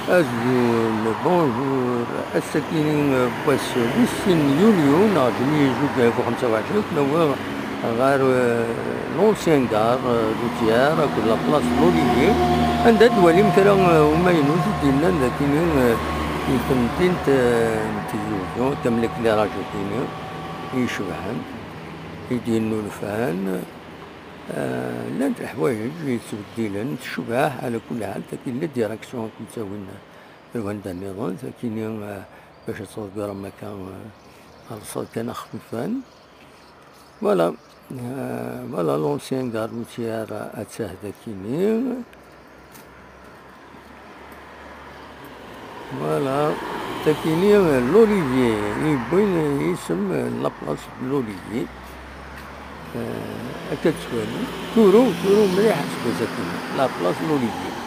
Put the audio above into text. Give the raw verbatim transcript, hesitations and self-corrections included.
Azul, bonjour. Ass-agi, euh, wass wis sin n yulyu, neɣ d mil zug alef u xemsa u ɛecrin, naweɣ ɣer, euh, l'ancien gare, euh, routière akked la place de l'Olivier, anda d-twalim kra, euh, umaynut i d-yellan dagini, euh, i temdint, euh, n Tizi Wezzu, comme l'éclairage-agi-ni i icebḥen, i d-yennulfan. Euh, llant leḥwayeǧ yettbeddilen, tecbeḥ, ɛla kulli ḥal, tagi la direction i ken-ttawin ar wanda nniḍen, tagi-ni, euh, bac ad tḍeggrem akka, euh, ɣer ṣṣeḍ kan axfifan. Voilà, euh, voilà l'ancien gare routière, euh, attah dagi-ni. Voilà, tagi-ni, euh, l'Olivier, yewwin isem, euh, la place de l'Olivier. Euh, akka tettwali. Turu, turu mliḥ seg wazak-nni. La place de l'Olivier.